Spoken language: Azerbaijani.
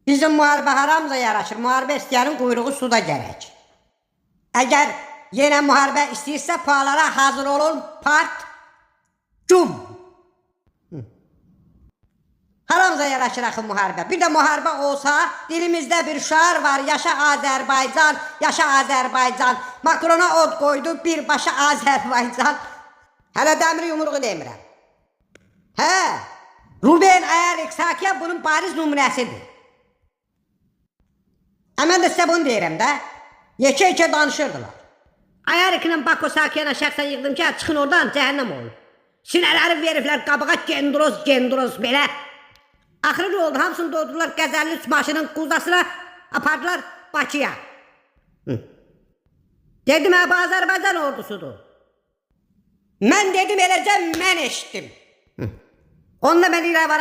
Bizim müharibə haramıza yaraşır. Müharibə istəyənin quyruğu suda gərək. Əgər yenə müharibə istəyirsə, palara hazır olun. Part cum. Haramıza yaraşır axı müharibə. Bir də müharibə olsa, dilimizdə bir şüar var. Yaşa Azərbaycan, yaşa Azərbaycan. Makrona od qoydu birbaşa Azərbaycan. Hələ dəmir yumruğu demirəm. Hə, Ruben Ayarik Sakiya bunun bariz nümunəsidir. Mən də sizə bunu deyirəm də. Yekə-yekə danışırdılar. Ayariklə Bako Sakiyana şəxsən yığdım ki, çıxın oradan cəhənnəm olun. Sinələri veriblər qabağa gendroz, gendroz belə. Axırı nə oldu? Hamısını doldurdular qəzəlli üç maşının quzasına, apardılar Bakıya. Hı. Dedim hə, bu Azərbaycan ordusudur. Mən dedim eləcə mən eşitdim. Onunla mən İrəvana